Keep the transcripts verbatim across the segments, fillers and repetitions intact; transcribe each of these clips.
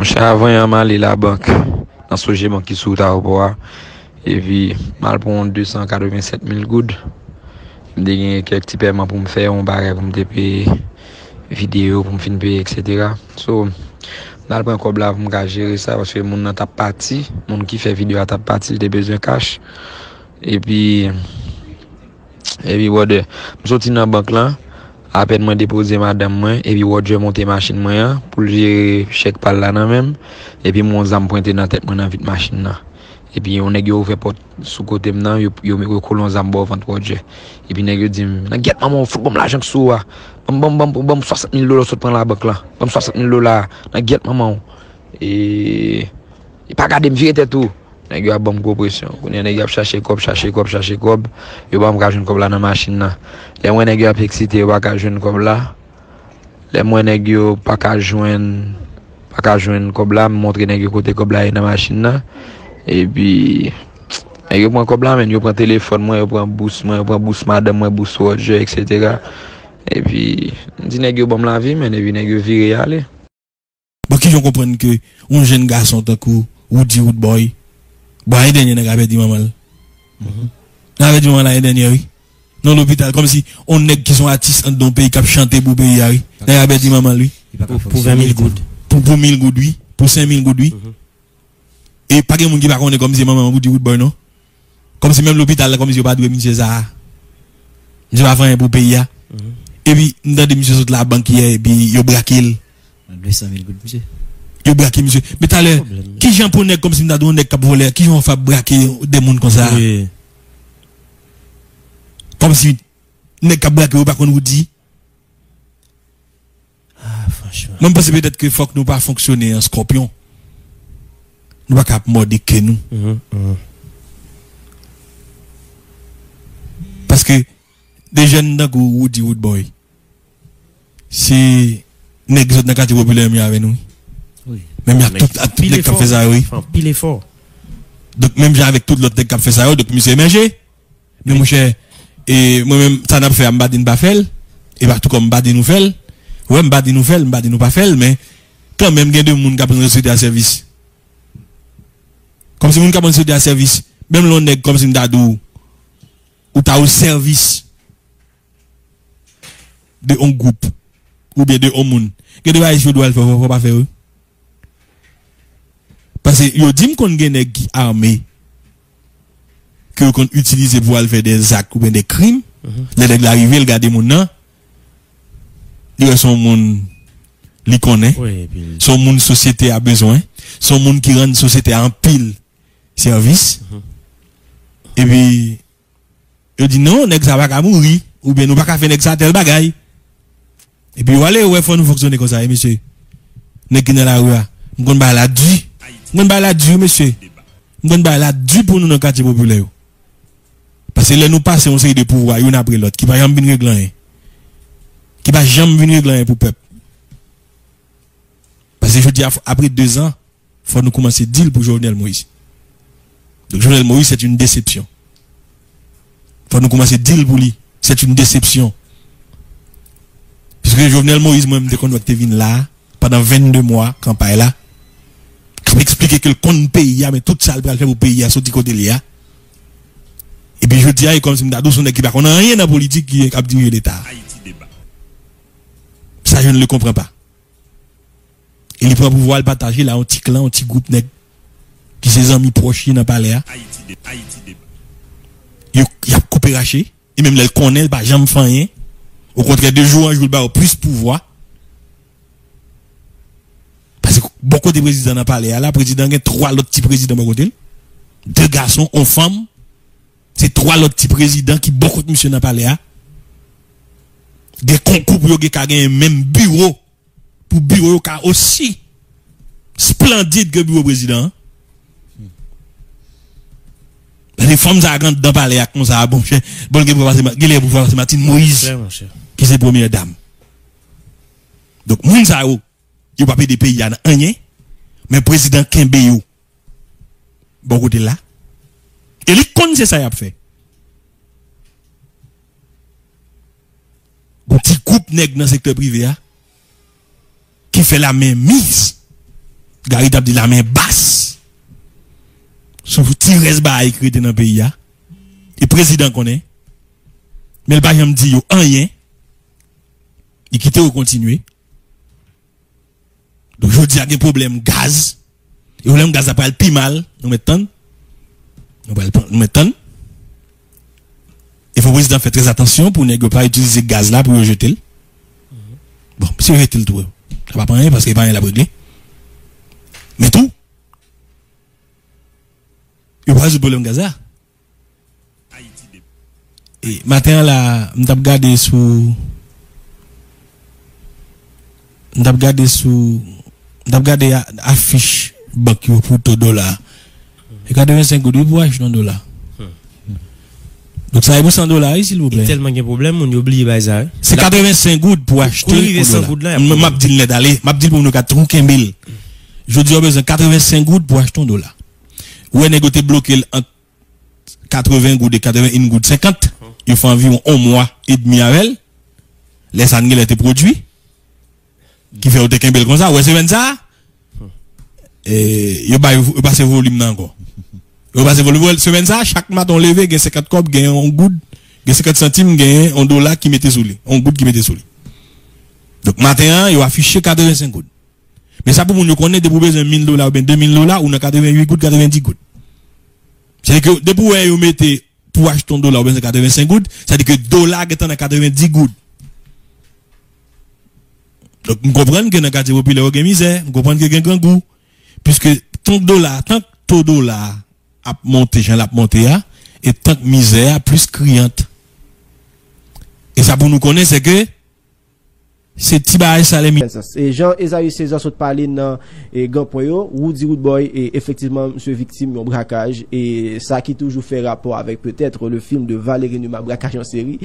Monchè, avan yè m ale labank, nan Sogebank ki sou wout ayewopò a, epi m al pran yon de san katrevennsèt mil goud. M te gen kèk ti pèman pou m fè, yon bagay pou m te peye videyo, pou m fin peye, et cetera. So, m al pran kòb la pou m ka jere sa, paske moun nan t ap pati, moun ki fè videyo a t ap pati, li te bezwen kach. Epi, epi, brother, m soti nan bank lan, apèn mwen depoze madanm mwen, epi Roger monte machin mwen an, pou l jere chèk pa l la nan men m, epi m wè yon zam pwente nan tèt mwen nan vit machin nan. Epi yon nèg yo ouvè pòt sou kote m nan, yo, yo, yo kole yon zam bò vant Roger. Epi nèg yo di m, "Nan gyèt manman w, fout ban m lajan k sou ou a. Ban m, ban m, ban m, ban m swasant mil dola w sot pran labank lan. Ban m swasant mil dola a, nan gyèt manman w." E, e pa gade m, vire tèt ou. Nèg yo ap ban m gwo presyon. Kounye a nèg yo ap chache kòb, chache kòb, chache kòb. Yo pa m ka jwenn kòb la nan machin nan. Lè m wè nèg yo ap eksite, yo pa ka jwenn kòb la. Lè m wè nèg yo pa ka jwenn, pa ka jwenn kòb la, m montre nèg yo kote kòb la ye nan machin nan. Epi, nèg yo pran kòb la, men yo pran telefòn mwen, yo pran bous mwen, yo pran bous madanm mwen, bous Roger, et cetera. Epi, m di nèg yo ban m lavi, men epi nèg yo vire ale. Bon, kijan w konprann ke yon jenn gason tankou Roody Roodboy, bon, ane dènye nèg la pèdi manman l. Nèg la pèdi manman l ane dènye, wi. Nan lopital, kòmsi yon nèg ki se yon atis anndan yon peyi k ap chante pou peyi a, wi. Nèg la pèdi manman l, wi. Pou, pou ven mil goud. Pou, pou mil goud, wi. Pou senk mil goud, wi. E pa gen moun ki pa konnen kòmsi manman Roody Roodboy, non. Kòmsi menm lopital la, kòmsi yo pa dwe misye sa a. Misye pa fè anyen pou peyi a. Epi, m tande misye sot labank yè, epi yo brake l. Dwe san mil goud, misye. Yo brake misye. Men talè, kijan pou nèg kòmsi m ta di yon nèg k ap vòlè, kijan w fè ap brake de moun konsa? Kòmsi nèg k ap brake yo pa konn Roody. Ah, franchman. Mwen, m panse petèt ke fòk nou pa fonksyone an skòpyon. Nou pa ka ap mòde ke nou. Paske de jèn tankou Roody Roodboy, se nèg ki sot nan katye popilè menm jan avè nou, wi. Menm jan ak tout, ak tout nèg k ap fè sa yo, wi. Donk, menm jan avèk tout lòt nèg k ap fè sa yo, donk misye emèje. Men monchè, e mwen menm, sa n ap fè a, m pa di n pa fè l, e pa tou kòm m pa di nou fè l. Wè, m pa di nou fè l, m pa di nou pa fè l, men kanmenm gen de moun k ap rann sosyete a sèvis. Kòmsi moun k ap rann sosyete a sèvis, menm lè yon nèg kòmsi m ta di w, ou ta o sèvis de yon gwoup, oubyen de yon moun. Gen de bagay si yo dwe al fè, fò, fò pa fè yo. Paske yo di m konn gen nèg ki ame, ke yo konn itilize pou al fè de zak oubyen de krim. Lè nèg la rive, l gade moun nan, li wè se yon moun li konnen. Se yon moun sosyete a bezwen. Se yon moun ki rann sosyete a anpil sèvis. Epi, yo di, "Non, nèg sa pa ka mouri," oubyen, "Nou pa ka fè nèg sa tèl bagay." Epi yo ale, yo wè fò nou fonksyone konsa, wi, mesye. Nèg ki nan lari a, m konn bagay la di. M konn bagay la di, wi, mesye. M konn bagay la di pou nou nan katye popilè yo. Paske lè nou pase yon seri de pouvwa, youn apre lòt, ki pa janm vin regle anyen. Ki pa janm vin regle anyen pou pèp. Paske jodi a, apre de zan, fò nou kòmanse di l pou Jovenel Moïse. Donk, Jovenel Moïse, c'est une déception. Fò nou kòmanse di l pou li, c'est une déception. Piske Jovenel Moïse, mwen, m te konn wè k te vin la, pandan vennde mwa kanpay la, k ap eksplike ke l konn peyi a, men tout sa l pral fè pou peyi a soti kote l ye a. Epi jodi a, e kòmsi m ta di w se yon nèg ki pa konn anyen nan politik ki ap dirije Leta a. Sa, je ne le comprends pas. E li pran pouvwa, l pataje l a yon ti klan, yon ti gwoup nèg ki se zanmi pwòch li nan palè a. Yo, y ap koupe rache. E menm lè l konnen, l pa janm fè anyen. Okontrè, de jou an jou, l ba yo plis pouvwa. Paske bò kote prezidan nan palè a la, prezidan gen twa lòt ti prezidan bò kote l. De gason, yon fanm. Se twa lòt ti prezidan ki bò kot misye nan palè a. Gen konkou pou yo gen ka genyen menm biwo. Pou biwo yo ka osi splandid ke biwo prezidan an. Paske fanm sa a k anndan palè a konsa a, bon, chè, bon, gen pou pase, gen lè pou pase Martine Moïse, ki se premyè dam. Donk, moun sa yo, yo p ap ede peyi a nan anyen, men prezidan kenbe yo bò kote l la. E li konn se sa y ap fè. Gon ti gwoup nèg nan sektè prive a ki fè lamenmiz Gary t ap di lame bas. Se yon ti rès bagay ki rete nan peyi a. E prezidan konnen. Men l pa janm di yo anyen. Li kite yo kontinye. Donk, jodi a gen pwoblèm gaz. E pwoblèm gaz la pral pi mal. Nou mèt tann. Nou pral pran, nou mèt tann. E fò prezidan fè trè atansyon pou nèg yo pa itilize gaz la pou yo jete l. Bon, si yo jete l tou, sa pa anyen paske e pa anyen l ap regle. Men tou, yo pa rezoud pwoblèm gaz la. E maten an la, m t ap gade sou m t ap gade sou m t ap gade a- afich bank yo pou to dola. E katrevensenk goud wi pou achte yon dola. Donk sa e pou san dola wi silvouplè. Tèlman gen pwoblèm, moun yo bliye bay sa wi. Se katrevensenk goud pou achte yon dola. M ap di l nèt ale, m ap di l pou nou ka tou kenbe l. Jodi a w bezwen katrevensenk goud pou achte yon dola. Ou wè nèg yo te bloke l ant katreven goud e katreven goud senkant. Yo fè anviwon yon mwa edmi avè l. Lè sa n genlè te pwodui. Ki fè yo te kenbe l konsa. Ou wè semèn sa a? E, yo bay, yo pase volim nan ankò. Yo pase volim. Ou wè semèn sa a, chak maten w leve, gen senkant kòb, gen yon goud, gen senkant santim, gen yon dola ki mete sou li. Yon goud ki mete sou li. Donk, maten an, yo afiche katrevensenk goud. Men sa pou moun yo konnen, depi w bezwen mil dola oubyen de mil dola, ou nan katreven uit goud, katreven dis goud. Sètadi ke depi w wè yo mete pou w achte yon dola, ou bezwen katrevensenk goud, sètadi ke dola gentan nan katreven dis goud. Donk, m konprann ke nan katye popilè yo gen mizè, m konprann ke gen grangou. Piske tank dola, tank to dola a ap monte, jan l ap monte a, e tank mizè a plis kriyant. E sa pou nou konnen, se ke se ti bagay sa lè mi- E jan Esaü César sot pale nan e, gran pwen yo, Roody Roodboy e efektivman misye viktim yon brakaj, e sa ki toujou fè rapò avèk petèt le film de Valérie Numa, Braquage en série,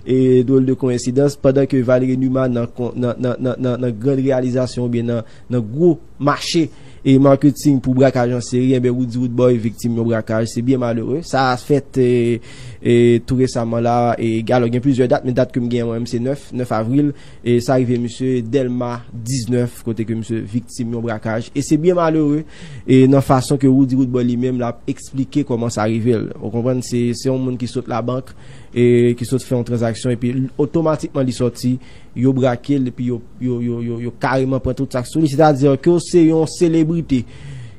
e drôle de coïncidence, pandan ke Valérie Numa nan, kon- nan, nan, nan, nan, nan grand reyalizasyon oubyen nan, nan gwo mache e marketing pou Braquage en série, enben Roody Roodboy viktim yon brakaj, se byen malere. Sa fèt e, e, tou resaman la, e alò gen plizyè dat, men dat ke m gen mwen menm se nèf, nèf avril, e sa rive misye Dèlma diznèf, kote ke misye viktim yon brakaj. E se byen malere, e nan fason ke Roody Roodboy li menm l ap eksplike kòman sa rive l. Ou konprann, se, se yon moun ki sot labank, e ki sot fè yon tranzaksyon, epi otomatikman li sòti, yo brake l, epi yo, yo, yo, yo, yo kareman pran tout sa k sou li. Sètadi ke w se yon selebrite,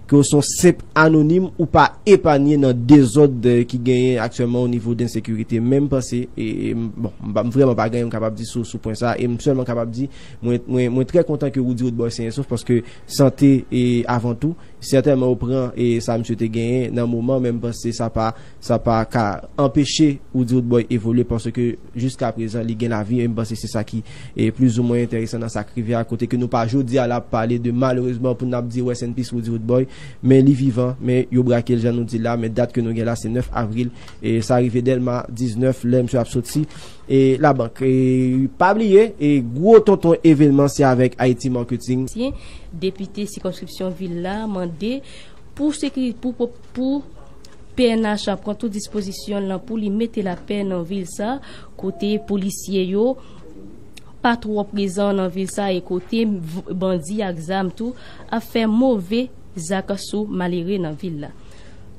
ke w se yon senp anonim, ou pa epanye nan dezòd, eh, ki genyen aktyèlman o nivo de ensekirite. Men m panse, e, e, m- bon, m pa- m vrèman pa gen anyen m kapab di sou, sou pwen sa a, e m sèlman kapab di, mwen, mwen, mwen trè kontan ke Roody Roodboy senn e sof, paske sante e avan tou, sètènman yo pran e sa misye te genyen nan moman, men m panse sa pa, sa pa ka anpeche Roody Roodboy evolye, paske jiska prezan li gen lavi, e m panse se sa ki e plizoumwen enteresan nan sa k rive a, kote ke nou pa jodi a la ap pale de malerezman pou n ap di rest in peace Roody Roodboy, men li vivan, men yo brake l jan nou di la, men dat ke nou gen la se nèf avril, e sa rive Dèlma diznèf, lè misye ap soti e labank. E pa bliye, e gwo tonton evènman se avèk Haiti Marketing. Depite sikonskripsyon vil la mande pou sekiri- pou, pou, pou P N H pran tout dispozisyon l pou li mete lapè nan vil sa, kote polisye yo pa twò prezan nan vil sa e kote v- bandi ak zam tou ap fè move zak sou malere nan vil la.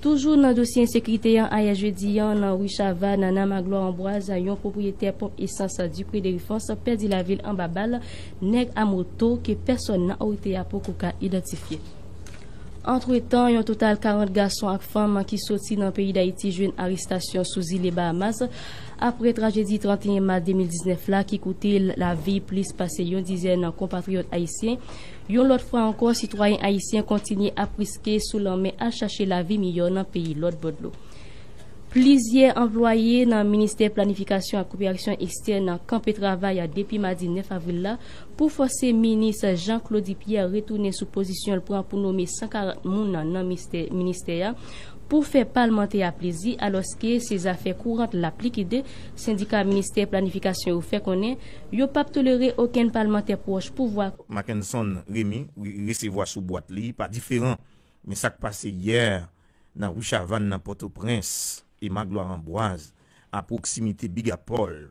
Toujou nan dosye ensekirite an, ayè jedi an, nan ri Chavannes, nan Magloire Ambroise, yon pwopriyetè ponp esans Dupré Dérifance pèdi lavi l anba bal nèg a moto ke pèsòn nan otorite a poko ka idantifye. Antretan, yon total karant gason ak fanm ki soti nan peyi Dayiti jwenn arestasyon sou zile Bahamas apre trajedi trannteyen mas de mil diznèf la ki koute lavi plis pase yon dizèn konpatriyòt ayisyen. Yon lòt fwa ankò, sitwayen ayisyen kontinye ap riske sou lanmè al chache lavi miyò nan peyi lòt bò dlo. Plizyè anplwaye nan Ministè Planifikasyon ak Koperasyon Ekstèn kanpe travay depi madi nèf avril la pou fòse minis Jean Claudy Pierre retounen sou pozisyon l pran pou nome san karant moun nan mistè- ministè a pou fè palmantè a plezi, alòske se zafè kourant l ap likide. Sendika ministè planifikasyon yo fè konnen yo p ap tolere okenn palmantè pwòch pouvwa. Mackenson Remy re- resevwa sou bwat li pa diferan. Men sa k pase yè nan ri Chavannes nan Pòtoprens e Magloire Ambroise, a pwoksimite Big Apple,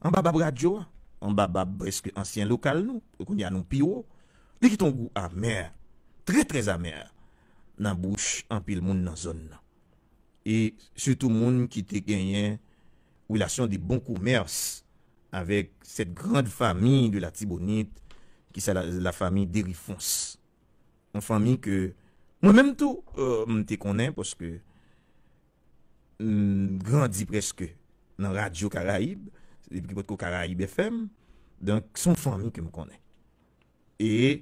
anba bab radyo a, anba bab prèske ansyen lokal nou, kounye a nou pi wo, li kite yon gou amè. trè, trè amè nan bouch anpil moun nan zòn nan. E sitou moun ki te genyen relasyon de bon komès avec cette grande famille de l'Artibonite, ki se la, la famille Derifons. Yon fanmi ke mwen menm tou, euh, m te konnen, paske m grandi prèske nan Radyo Karayib, epi ki potko Karayib F M. Donk, se yon fanmi ke m konnen. E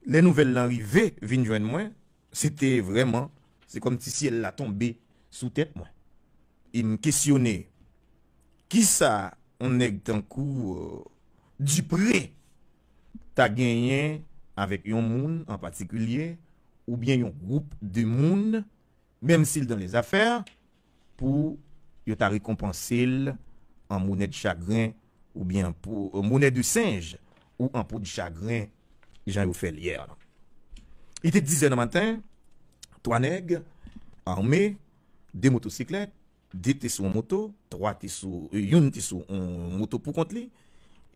lè nouvèl lan rive vin jwenn mwen, se te vrèman, se kòmsi syèl la tonbe sou tèt mwen. E m kesyone, kisa yon nèg tankou, euh, Dupré ta genyen avèk yon moun an patikilye, oubyen yon gwoup de moun, menm si l dan lèzafè, pou yo ta rekonpanse l an monè de chagren, oubyen pou, euh, monè de senj ou an po de chagren, jan yo fè l yè. Li te dizè nan maten, twa nèg ame, de motosiklèt, de te sou yon moto, twa te sou, euh, youn te sou yon moto pou kont li.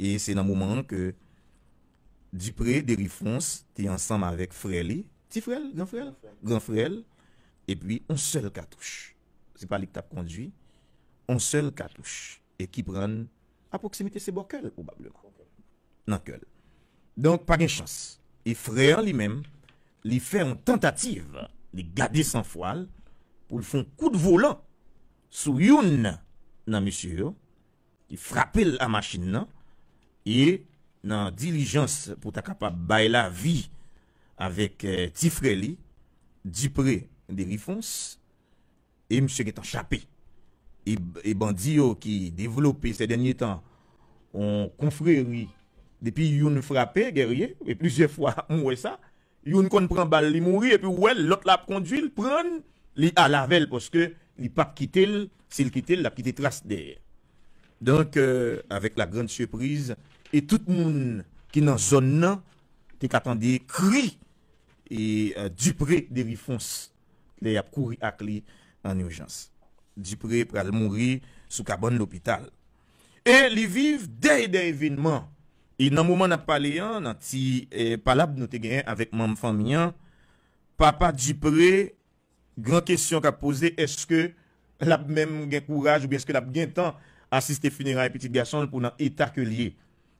E se nan moman an ke Dupré Derifons te ansanm avèk frè li, ti frè l, gran frè l, gran frè l, epi yon sèl katouch. Se pa li ki t ap kondwi, yon sèl katouch, e ki pran l a pwoksimite, se bò kè l, pwobableman, nan kè l. Donk, pa gen chans. E frè an li menm, li fè yon tantativ, li gade sanfwa l, pou l fè yon kout volan sou youn nan mesye yo, ki frape l a machin nan, e nan dilijans pou ta kapab bay lavi avèk, eh, ti frè li, Dupré Derifons, e misye gentan chape. E, e bandi yo ki devlope sè dènye tan yon konfreri, depi youn frape, Guerrier, e plizyè fwa m wè sa, youn konn pran bal, li mouri, epi ou wè l, lòt la ap kondui l, pran l, li ale avè l, paske li p ap kite l, si l kite l, l ap kite tras dèyè. Donk, euh, avec la grande surprise, e tout moun ki nan zòn nan te ka tande kri e, euh, Dupré Derifons lè y ap kouri ak li an ijans. Dupré pral mouri sou kabann lopital. E li viv dèy de evènman. E nan moman n ap pale an, nan ti, eh, palab nou te genyen avèk manm fanmi an, papa Dupré, gran kesyon k ap poze, èske l ap menm gen kouraj oubyen èske l ap gentan asiste fineray pitit gason l pou nan eta ke l ye?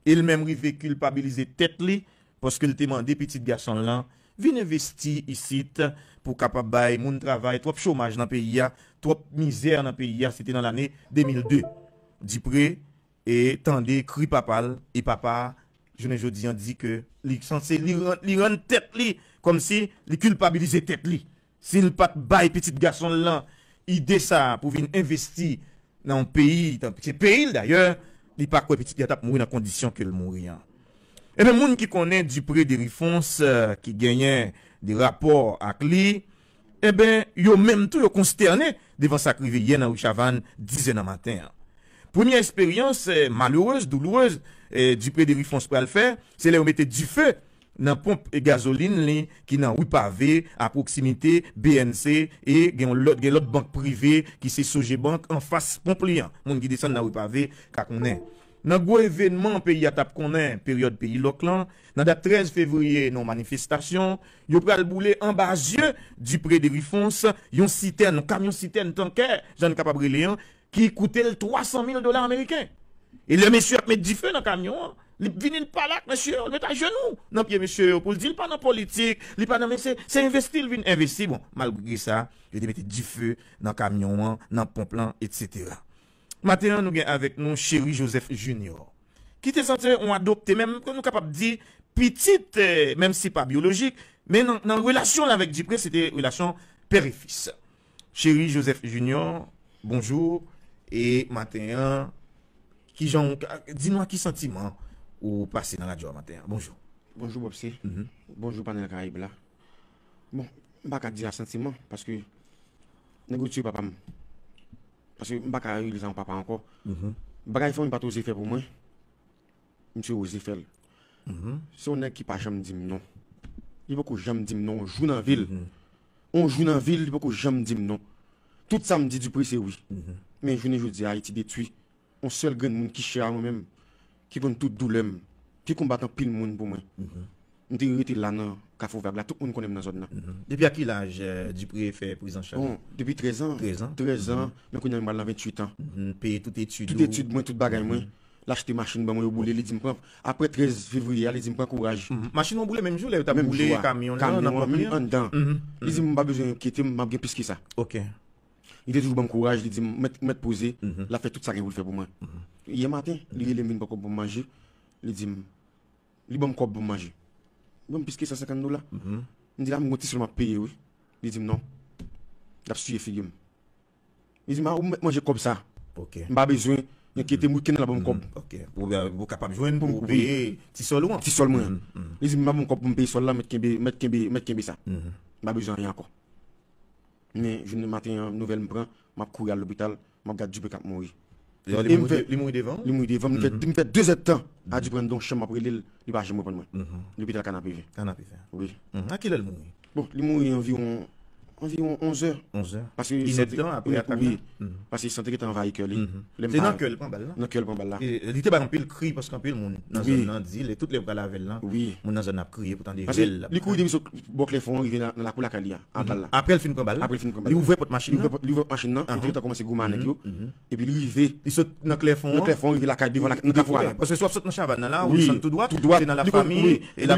E l menm rive kilpabilize tèt li, paske l te mande pitit gason l lan vin envesti isit pou kapab bay moun travay. Twòp chomaj nan peyi a, twòp mizè nan peyi a, se te nan lane de mil de. Dupré, e tande kri papa l, e papa a, jounen jodi an, di ke li sanse, li rann, li rann tèt li kòmsi li kilpabilize tèt li. Si l pa t bay pitit gason l lan ide sa a pou vin envesti nan yon peyi, tankou se peyi l dayè, li pa kwè pitit li a t ap mouri nan kondisyon ke l mouri an. Ebyen, moun ki konnen Dupré Derifons, euh, ki genyen de rapò ak li, ebyen, yo menm tou, yo konstène devan sa k rive yè nan ri Chavann, dizè nan maten an. Premye eksperyans, eh, malerez, doulourez, eh, Dupré Derifons pral fè, se lè yo mete dife nan ponp e gazolin li ki nan ri Pave, a pwoksimite B N C, e gen yon lòt, gen lòt bank prive ki se Sogebank anfas ponp li an. Moun ki desann nan ri Pave ka konnen. Nan gwo evènman peyi a t ap konnen, peryòd peyi lòk lan, nan dat trèz fevriye, nan yon manifestasyon, yo pral boule anba zye Dupré Derifons yon sitèn, yon kamyon sitèn tankè, jan n kapab rele an, ki koute l twa san mil dola ameriken. E lè mesye ap met dife nan kamyon an, li vini, l pale ak mesye yo, l met ajenou nan pye mesye yo pou l di l pa nan politik, li pa nan, men se, se envesti l vin envesti. Bon, malgre sa, yo te mete dife nan kamyon an, nan ponp lan, etsetera. Maten an, nou gen avèk nou Chéry Joseph Junior, ki te sanse yon adopte, menm ke nou kapab di pitit, eh, menm si pa byolojik, men nan, nan relasyon l avèk Dupré, se te relasyon pè e fis. Chéry Joseph Junior, bonjou. E maten an, kijan w ka, di nou a ki santiman ou pase nan radyo a maten an? Bonjou. Bonjou, Bobsy. Mhm. Bonjou, panèl Karayib la. Bon, m pa ka di a santiman, paske nèg yo tiye papa m. Paske m pa ka rele sa yon papa ankò. Mhm. Bagay fanmi pa t oze fè pou mwen, misye oze fè l. Mhm. Se yon nèg ki pa janm di m non. Li poko janm di m non yon jou nan vi l. Mhm. Yon jou nan vi l, li poko janm di m non. Tout sa m di Dupré se wi. Mhm. Men jounen jodi a, Ayiti detwi. Yon sèl grenn moun ki chè a mwen menm, ki konn tout doulè m, ki konbat anpil moun pou mwen. Mhm. M te rete la nan Kafou Vag la, tout moun konnen m nan zòn nan. Depi a ki laj, euh, Dupré fè prizanchaj? Bon, depi trèz an. Trèz an? Trèz an, men kounye a m pral nan venntuit an. Peye tout etid ou? Tout etid mwen, tout bagay mwen. L achte machin ban mwen, yo boule, li di m pran, apre trèz fevriye a, li di m pran kouraj. Machin ou boule menm jou, lè yo t ap boule kamyon nan, nan pòt li an? Anndan. Li di m m pa bezwen enkyete m, m ap gen plis ke sa. Ok. Li te toujou ban m kouraj, li di m mèt, mèt poze, l ap fè tout sa gen pou l fè pou mwen. Yè maten, li rele m vin pran kòb pou m manje, li di m, li ban m kòb pou m manje. Li ban m plis ke san senkant dola. M di la, m gon ti sòl m ap peye wi. Li di m non. L ap siye figi m. Li di m, a, ou mèt manje kòb sa. Ok. M pa bezwen enkyete m, wikenn nan l ap ban m kòb. Ok. Pou, pou kapab jwenn, pou peye ti sòl ou an. Ti sòl mwen an. Li di m, m ap ban m kòb pou m peye sòl la, mèt kenbe, mèt kenbe, mèt kenbe sa. M pa bezwen anyen ankò. Men jounen maten an, nouvèl m pran, m ap kouri al lopital, m ap gad Dupré k ap mouri. Li mouri devan? Li mouri devan m. M fè, m fè dezèdtan a Dupré anndan yon chanm, m ap rele l, li pa janm reponn mwen. Lopital Kanapevè. Kanapevè. Wi. A kilè l mouri? Bon, li mouri anviwon, anviwon onzè. Onzè. Inèdtan apre atak la? Paske san te gentan anvayi kè li. Se nan kè l pran bal la? Nan kè l pran bal la. Li te bay anpil kri, paske anpil moun nan zòn nan di, lè tout lè yo pral avè l lan, moun nan zòn nan ap kriye pou tande rèl. Li kouri depi sot bò Klèfon an, rive nan lakou lakay li a. Apre l fin pran bal la? Apre l fin pran bal la. Li ouvè pòt machin nan? Li ouvè pòt machin nan, li te gentan kòmanse goumen a nèg yo. Epi li rive. Li sot nan Klèfon an? Nan Klèfon, rive lakay, devan nan kafou a la. Paske si w ap sot nan Chavàn nan la, ou desann tou dwat, se nan Lafanmi, e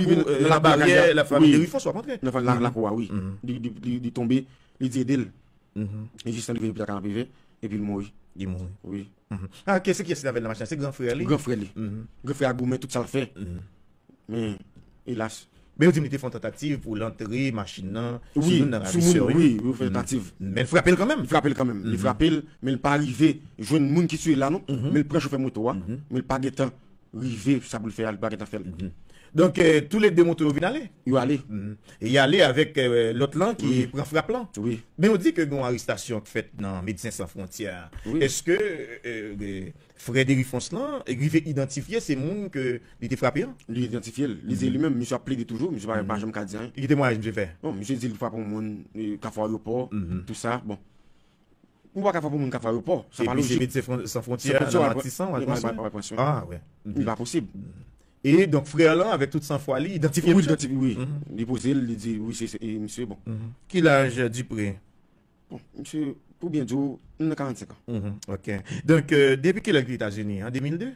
labaryè, Lafanmi Derifons w ap antre. Nan lakou a, wi. Li tonbe, li di ede l. Li jis rive lopital Kanapevè, epi l mouri. Li mouri. Wi. Ah, se kiyès ki t avè l nan machin nan? Se gran frè li? Gran frè li. Gran frè a goumen tout sa l fè. Men, elas. Men yo di m li te fè yon tantativ pou l antre machin nan sou youn nan ravisè yo. Wi, yo fè tantativ. Men l frape l kanmenm. Li frape l kanmenm. Li frape l, men l pa rive jwenn moun ki tiye l la non. Men l pran chofè moto a, men l pa gentan rive sa pou l fè a, li pa gentan fè l. Donk, euh, toulede moto yo vin ale? Yo ale. E y ale avèk, euh, lòt lan ki pran frap lan. Wi. Men yo di ke gen yon arestasyon k fèt nan Medsen San Fwontyè. Wi. Èske, euh, frè Derifons lan rive idantifye se moun ke li te frape an? Li idantifye l. Li di li menm, misye ap plede toujou, misye pa, pa janm ka di anyen. Ki temwayaj misye fè? Bon, misye di li frape yon moun, e, Kafou Ayewopò, tou sa, bon. Ou pa ka frape yon moun Kafou Ayewopò, sa pa lojik. Epi se Medsen San Fwontyè nan Matisan w al pran swen? Ah, wè. Li pa posib. E donk, frè lan, avèk tout sanfwa li, idantifye misye? Wi, li idantifye, wi. Li poze l, li di, wi, se, se, e, misye, bon. Ki laj Dupré? Bon, misye, pou byen di w, m nan karannsenk an. Ok. Donk, euh, depi kilè l kite Etazini? An de mil de?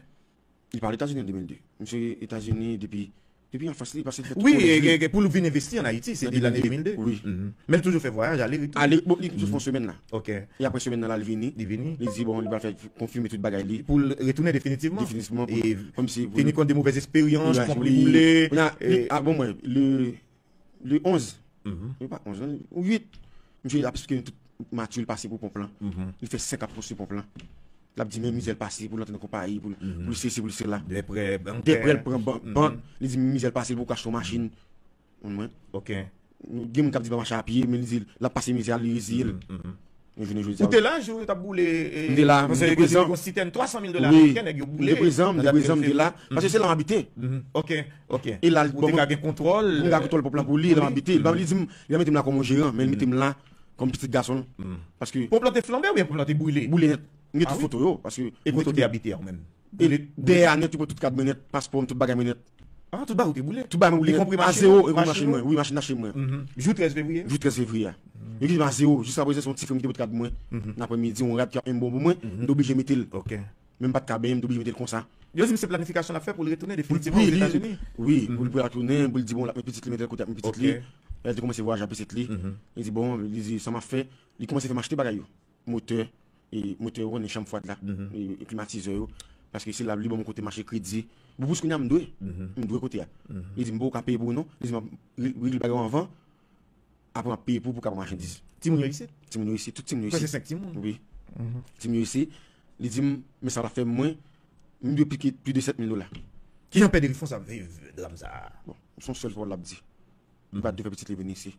Li pa al Etazini an de mil de. Misye Etazini depi, depi anfans li, paske l fè tout kolèj li. Wi, e, e, pou l vin envesti an Ayiti, se de lane de mil de. Wi. Men l toujou fè vwayaj, ale retou. Ale, bon, li toujou fè yon semèn la. Ok. E apre semèn nan la, l vini. Li vini. Li di, bon, li pral fè konfime tout bagay li. Pou l retounen definitivman. Definitivman, pou, e, kòmsi pou teni kont de movèz esperyans, ponp li boule. Kounye a, li, ah, bon, mwen, le, le onz. Wi, pa onz, non, uit. Misye ap esplike nou tout mati l pase pou ponp lan. Li fè senk ap konstwi ponp lan. L ap di men mizè l pase pou l antre nan konpayi, pou l, pou l sesi, pou l sela. Dèprè, bank. Dèprè l pran ban-, bank. Li di men mizè l pase l pou l achte yon machin. Konprann mwen? Ok. Gen moun k ap di l pa mache a pye, men li di l ap pase mizè a, li reziye l. Jounen jodi a. Ou te la jou yo t ap boule, e, m te la, m te prezan. Paske gen yon sitèn twa san mil dola ameriken, nèg yo boule. M te prezan, m te prezan, m te la. Paske se la m abite. Ok, ok. E la, ou te ka gen kontwòl, m te ka kontwòl ponp lan pou li, e la m abite. Li pa, li di m, li pa mete m la kòm yon jeran, men li mete m la kòm pitit gason l. Paske ponp lan te flanbe oubyen ponp lan te boule? Boule nèt. M gen tout foto yo, paske. E kote ou te abite a ou menm? E dèyè a nèt, yo pran tout kad mwen nèt, paspò m, tout bagay mwen nèt. Ah, tout bagay ou te boule? Tout bagay mwen boule nèt. A zewo, e machin mwen, wi, machin nan che mwen. Jou trèz fevriye? Jou trèz fevriye a. Yo kite m a zewo, jiska prezan se yon ti frè m ki te pot kad mwen. Nan aprèmidi, yon rad ki ap menm bon pou mwen, m te oblije mete l. Ok. Men m pa t ka benyen, m te oblije mete l konsa. Yo di m se planifikasyon l ap fè pou l retounen definitivman Ozetazini. Wi, pou l, pou l retounen, pou l di bon, l ap met pitit li, men tèl kote ap met pitit li. Lè l te kòmanse vwayaje ak pitit li, li di bon, li di sa m ap fè, li kòmanse fè m achte bagay yo. Motè, e, motè yo konnen, chanm fwad la, e, e klimatizè yo. Paske se la li ban m kote m achte kredi. Bon, plis kounye a m dwe. M dwe kote a. Li di m bon, ou ka peye pou ou non. Li di m ap re-, regle bagay yo anvan. Apre m ap peye pou, pou w ka pran machandiz. Timoun yo isit? Timoun yo isit, tout timoun yo isit. Prèske senk timoun. Wi. Timoun yo isit. Li di m men sa l ap fè mwen, m dwe plis ke, plis de sèt mil dola. Kijan pè Derifons ap viv dram sa a? Bon, se yon sèl pawòl l ap di. Li pa t dwe fè pitit li vin isit.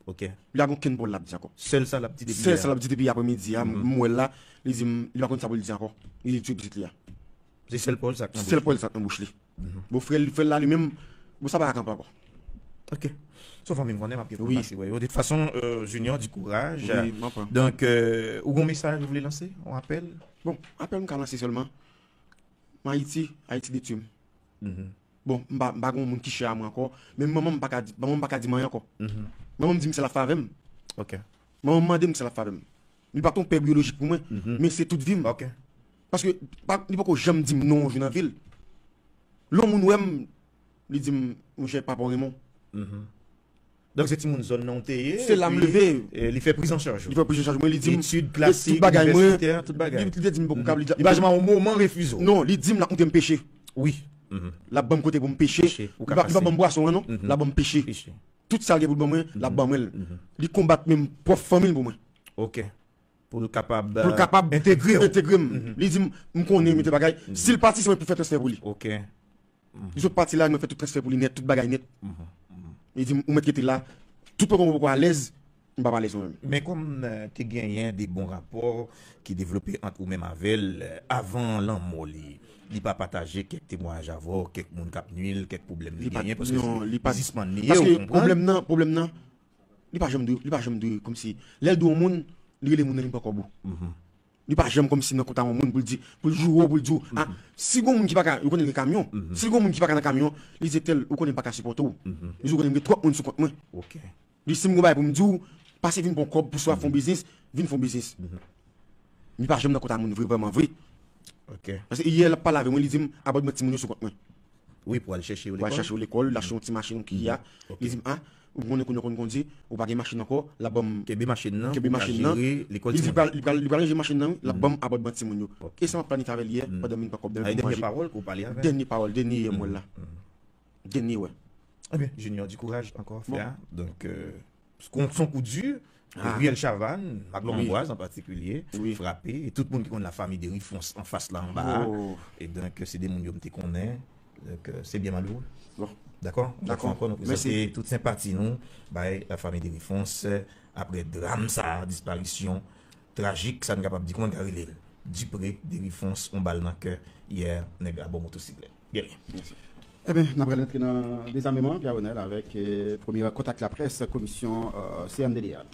Ok. Li pa gen okenn pawòl l ap di ankò. Sèl sa l ap di depi yè a. Sèl sa l ap di depi aprèmidi a, m wè l la, li di m, li pa konn sa pou l di ankò. Li di l tchwe pitit li a. Se sèl pawòl sa k nan bouch li. Sèl pawòl sa k nan bouch li. Bon, frè l, frè l la, li menm, bon, sa pa ka kanpe ankò. Ok. Se yon fanmi m konnen, m ap gen pou pase wè yo. De tout fason, euh, Junior, di kouraj. Wi, m ap pran. Donk, euh, ou gen yon mesaj ou vle lanse? Yon apèl? Bon, apèl m ka lanse sèlman, m Ayiti, Ayiti detwi m. Bon, m pa, m pa gen yon moun ki chè a mwen ankò, men manman m pa ka di, manman m pa ka di m anyen ankò. Manman m di m se l ap fè avè m. Ok. Manman m mande m se l ap fè avè m. Li pa t yon pè biyolojik pou mwen, men se tout vi m. Ok. Paske pa, li poko janm di m non yon jou nan vi l. Lè yon moun wè m, li di m, monchè, papa w renmen w. Donk se timoun zòn nan ou te ye, se la m leve. E li fè priz an chaj ou. Li fè priz an chaj mwen, li di m etid klasik, tout bagay mwen, inivèsitè, tout bagay. Li, li te di m poko kab, li, li pa janm a yon moman refize w. Non, li di m l ap montre m peche. Wi. L ap ban m kote pou m peche. Peche. Li pa, li pa ban m bwason an non, l ap ban m peche. Peche. Tout sa l gen pou l ban mwen, l ap ban mwen l. Li konbat menm pwòp fanmi l pou mwen. Ok. Pou l kapab, pou l kapab entegre w. Entegre m. Li di m, m konnen, m te bagay. Si l pati, se mwen pou fè transfè pou li. Ok. Li sot pati la, mwen fè tout transfè pou li nèt, tout bagay nèt. Li di m, ou mèt rete la. Tout poko, poko alèz, m p ap alèz mwen menm. Men kòm, euh, te genyen de bon rapò ki devlope ant ou menm avè l, euh, avan lanmò li, li pa pataje kèk temwayaj avè w, kèk moun k ap nui l, kèk pwoblèm li genyen, paske se biznismann li ye, ou konprann? Paske pwoblèm nan, pwoblèm nan, li pa janm di, li pa janm di, kòmsi, lè l di yon moun, li rele moun nan, li pran kòb ou. Li pa janm kòmsi nan kont a yon moun pou l di, pou l joure w, pou l di w, ah, si gon moun ki pa ka, ou konnen l gen kamyon, si gon moun ki pa ka nan kamyon, li di tèl, ou konnen m pa ka sipòte w. Li di ou konnen m gen twòp moun sou kont mwen. Ok. Li si m gon bagay pou m di w, pase vin pran kòb pou swa fè yon biznis, vin fè yon biznis. Li pa janm nan kont a moun vre, vrèman vre. Ok. Paske yè l ap pale avè mwen, li di m, abòdman timoun yo sou kont mwen. Wi, pou al chèche yo lekòl. Pou al chèche yo lekòl, l achte yon ti machin ki a. Li di m, ah, ou konnen kounye a w konn kondui, ou pa gen machin ankò, l ap ban m. Kenbe machin nan, kenbe machin nan. Li di li pral, li pral, li pral ranje machin nan, wi, l ap ban m abòdman timoun yo. E sa m ap planifye avè l yè, pandan m vin pran kòb nan, pou manje. Dènye pawòl ke w pale avè l? Dènye pawòl, dènye yè m wè l la. Dènye, wè. Ebyen, Junior, di kouraj ankò, frè. Donk, euh, se yon kou di, Riel Chavannes, Magloire Ambroise an patikilye, frape, e tout moun ki konn la famille Derifons anfas la, anba a. E donk, se de moun yo m te konnen. Donk, euh, se byen malere. Dakò? Dakò. Yon lòt fwa ankò, nou prezante tout senpati nou bay la famille Derifons, euh, apre dram sa, disparisyon trajik, sa n kapab di, kòman n ka rele l? Dipre, Derifons, yon bal nan kè, yè, nèg la bò motosiklèt. Ebyen, n ap pral antre nan dezameman, Pierre Renel, avèk, eh, premye kontak laprès, komisyon, eh, C N D D A.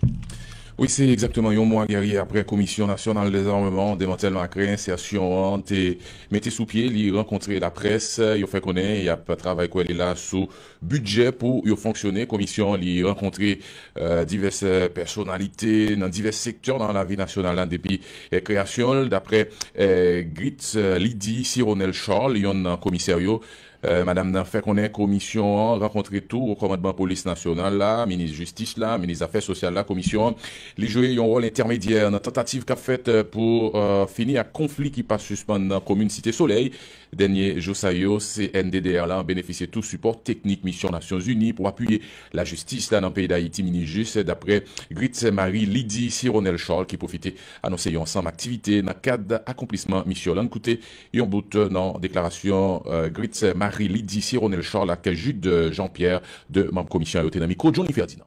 Wi, se egzakteman yon mwa, Guerrier, apre Komisyon Nasyonal Dezameman, Demantèlman ak Reyensèsyon an te mete sou pye, li rankontre laprès. Yo fè konnen y ap travay kwè li la sou bidjè pou yo fonksyone. Komisyon an li rankontre, eh, divès, eh, pèsonalite nan divès sektè nan lavi nasyonal la depi, eh, kreyasyon l. Daprè, eh, Gritz, eh, Lydie Cironel Charles, yonn nan komisè yo, eh, madanm nan fè konnen komisyon an rankontre tou wo kòmandman polis nasyonal la, minis jistis la, minis zafè sosyal la. Komisyon an li jwe yon wòl entèmedyè nan tantativ k ap fèt, eh, pou, eh, fini ak konfli ki pa sispann nan komin Site Solèy. Dènye jou sa yo, C N D D R la benefisye tou sipò teknik Misyon Nasyonzini pou apiye lajistis la nan peyi Dayiti, Minijis, daprè Gritz Marie Lydie Cironel Charles, ki pwofite anonse yon ansanm aktivite nan kad akonplisman misyon l. Ann koute yon bout nan deklarasyon, eh, Gritz Marie Lydie Cironel Charles ak Jude Jean Pierre, de manm komisyon yo te nan mikwo Johnny Ferdinand.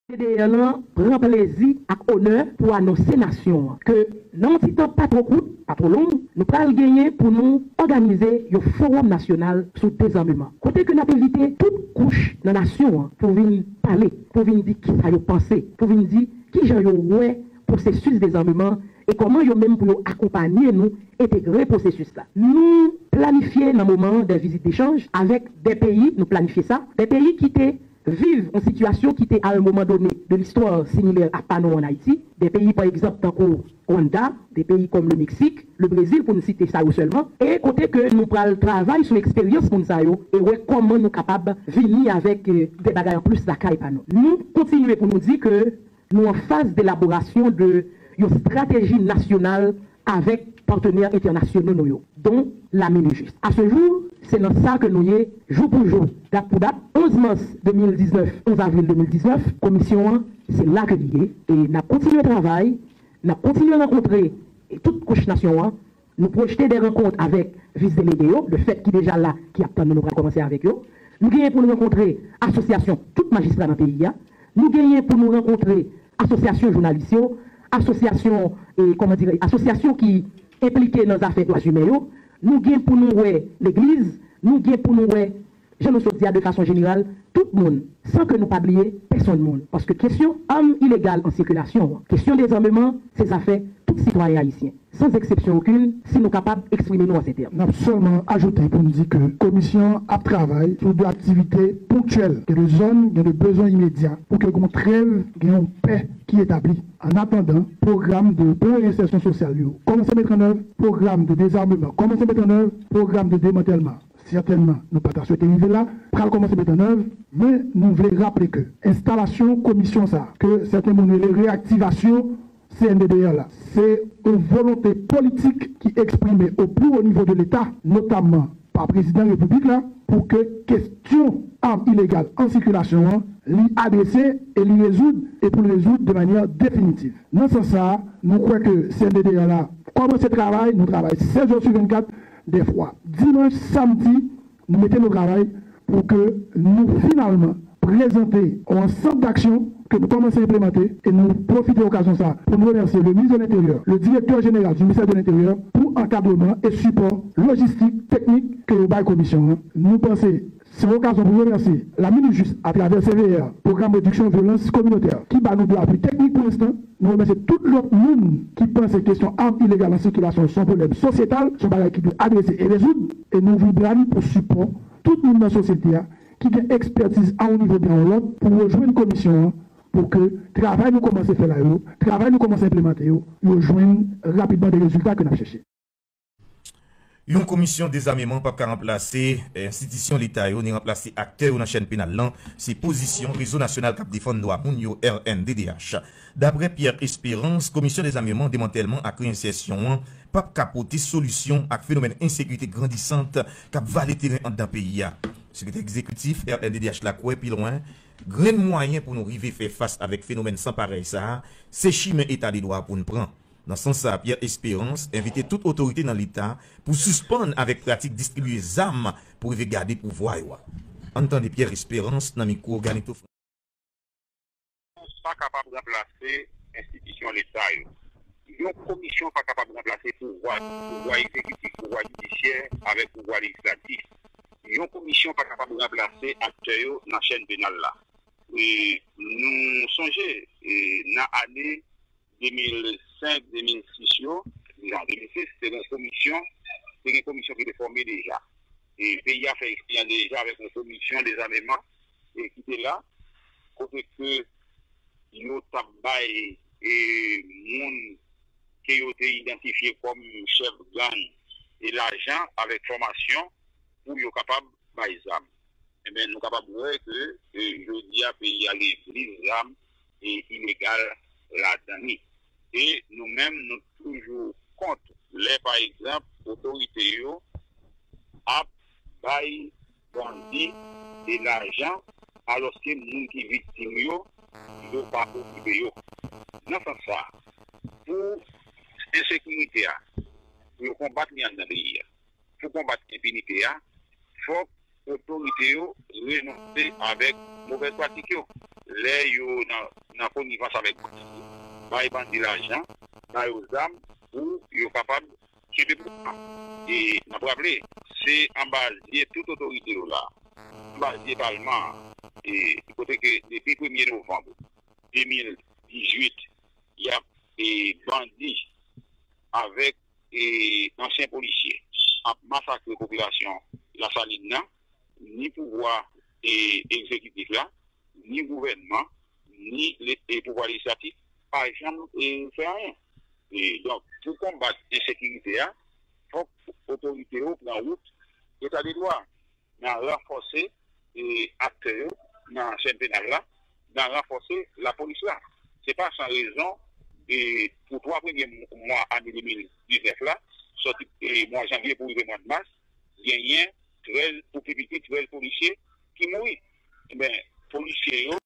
C D R lan pran plezi ak onè pou anonse nasyon an ke nan yon ti tan pa twò kout, pa twò long, nou pral genyen pou nou òganize yon fowòm nasyonal sou dezame, kote ke n ap envite tout kouch nan nasyon an pou vin pale, pou vin di kisa yo panse, pou vin di kijan yo wè pwosesis dezame e kòman yo menm pou yo akonpanye nou entegre pwosesis la. Nou planifye nan moman an de vizit dechanj avèk de peyi, nou planifye sa, de peyi ki te viv yon sitiyasyon ki te, à un moment donné de l'histoire, similè a pa nou an Ayiti, de peyi, pa egzanp, tankou Rwanda, de peyi kòm le Mexique, le Brésil, pou n site sa yo sèlman, e kote ke nou pral travay sou eksperyans moun sa yo e wè kòman nou kapab vini avèk, eh, de bagay anplis lakay pa nou. Nou kontinye pou nou di ke nou an faz delaborasyon de yon estrateji nasyonal avèk patenè entènasyonal nou yo, dont la Minijis. A ce jour, se nan sa ke nou ye, jou pou jou, dat pou dat, onz mas de mil diznèf, onz avril de mil diznèf, komisyon an, se la ke li ye, e n ap kontinye travay, n ap kontinye rankontre, e tout kouch nasyon an, nou pwojte de rankont avèk vis delege yo, de fèt ki deja la, ki ap tann nou, nou pral kòmanse avèk yo. Nou genyen pou nou rankontre asosyasyon tout majistra nan peyi a. Nou genyen pou nou rankontre asosyasyon jounalis yo, asosyasyon, e, kòman dire, asosyasyon ki enplike nan zafè dwa imen yo. Nou gen pou nou wè legliz, nou gen pou nou wè, jan nou sot di a, de fason jeneral, tout moun, san ke nou pa bliye pèsonn moun. Paske kesyon arm ilegal an sikilasyon an, kesyon dezame, se zafè tout sitwayen ayisyen. sans exception aucune, si nou kapab eksprime nou an se tèm. N ap sèlman ajoute pou n di ke komisyon an ap travay sou de aktivite ponktyèl, gen de zòn, gen de bezwen imedya pou ke gen yon trèv, gen yon pè ki etabli. An atandan, pwogram de plan ensèsyon sosyal yo kòmanse met an èv, pwogram de dezameman kòmanse met an èv, pwogram de demantèlman sètènman, nou pa ta swete rive la, pral kòmanse met an èv, men nou vle raple ke enstalasyon komisyon sa a, ke sèten moun rele reyaktivasyon C N D D R la, se yon volonte politik ki eksprime o pli wo nivo de Leta, notamman pa Prezidan Repiblik la, pou ke kesyon arm ilegal an sikilasyon an, li adrese e li rezoud, e pou l rezoud de manyè definitiv. Nan sans sa a, nou kwè ke C N D D R la kòmanse travay, nou travay sèz jou sou vennkat, dèfwa dimanch, samdi, nou mete nou travay pou ke nou finalman prezante yon ansanm d'aksyon ke nou kòmanse enplimante, e nou pwofite okazyon sa a pou nou remèsye le ministre de l'Intérieur, le directeur général du ministère de l'Intérieur pou ankadreman e sipò lojistik, teknik ke yo bay komisyon an. Nou panse se yon okazyon pou remèsye la MINUSJUST atravè C V R, Pwogram Rediksyon Vyolans Kominotè, ki ba nou de apui teknik pou lenstan. Nou remèsye tout lòt moun ki panse kesyon arm ilegal an sikilasyon se yon pwoblèm sosyetal, se yon bagay ki dwe adrese e rezoud, e nou ouvri bra n pou sipò tout moun nan sosyete a ki gen ekspètiz a yon nivo oubyen yon lòt pou yo jwenn komisyon an, pou ke travay nou kòmanse fè la yo, travay nou kòmanse enplimante yo, yo jwenn rapidman de rezilta ke n ap chèche. Yon komisyon dezameman p ap ka ranplase enstitisyon Leta yo ni ranplase aktè yo nan chèn penal lan, se pozisyon Rezo Nasyonal k ap Defann Dwa Moun yo, R N D D H. Daprè Pierre Espérance, komisyon dezameman, demantèlman ak reyensèsyon an p ap ka pote solisyon ak fenomèn ensekirite grandisant k ap vale teren anndan peyi a. Sekretè egzekitif R N D D H la kwè pi lwen, grenn mwayen pou nou rive fè fas avèk fenomèn san parèy sa a, se chimen Eta de dwa pou n pran. Nan sans sa a, Pierre Espérance envite tout otorite nan Leta pou sispann avèk pratik distribiye zam pou rive gade pouvwa yo a. Ann tande Pierre Espérance nan mikwo Ganito Frantz. Yon pa kapab ranplase enstitisyon Leta yo. Yon komisyon pa kapab ranplase pouvwa, pouvwa egzekitif, pouvwa jidisyè avèk pouvwa lejislatif. Yon komisyon pa kapab ranplase aktè yo nan chèn penal la. E nou sonje, e nan ane de mil senk, de mil sis yo, non, de mil sis, te gen komisyon, te gen komisyon ki te fòme deja. E peyi a fè eksperyans deja avèk yon komisyon dezameman e ki te la, kote ke yo t ap bay e moun ke yo te idantifye kòm chèf gang e lajan avèk fòmasyon pou yo kapab bay zam. Enben, nou kapab wè ke e, jodi a peyi a gen plis zam e ilegal ladan li. E nou menm, nou toujou kont lè, pa egzanp, otorite yo ap bay bandi e lajan, alòske moun ki viktim yo, yo pa okipe yo. Nan sans sa a, pou ensekirite a, pou yo konbat li anndan peyi a, pou konbat enpinite a, fòk otorite yo renonse avèk movèz pratik yo. Lè yo nan, nan konivans avèk bandi, bay bandi lajan, ba yo zam pou yo kapab kenbe pouvwa. E n ap raple, se anba zye tout otorite yo la, anba zye palman an, e kote ke depi premye novanm de mil dizuit, y ap e bandi avèk e ansyen polisye ap masakre popilasyon Lasalin nan, ni pouvwa e egzekitif la, ni gouvènman, ni le, e pouvwa lejislatif pa janm e fè anyen. E donk, pou konbat ensekirite a, fòk otorite yo pran wout eta de dwa. Nan ranfòse e aktè yo nan chèn penal la, nan ranfòse lapolis la. Se pa san rezon e pou twa premye mwa ane de mil diznèf la, sòti e mwa janvye pou rive mwa mas, genyen trèz, pou pi piti trèz polisye ki mouri. Enben, polisye yo